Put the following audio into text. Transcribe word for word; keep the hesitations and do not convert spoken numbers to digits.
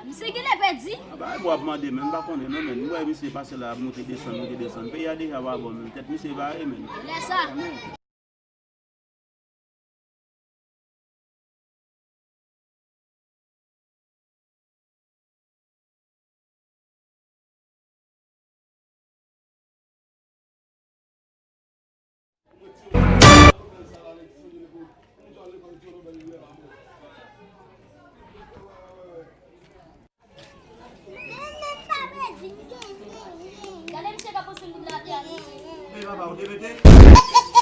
Misye genlè pèdi. A, bagay pou ap mande, men m pa konnen non, men. M wè misye pase la, ap monte desann, monte desann. Peyi a deja pa bon, men. Tèt misye bare, men. Lè sa. Gade misye ka pouse moun la atè a, misye. Ey, papa, ou te mete?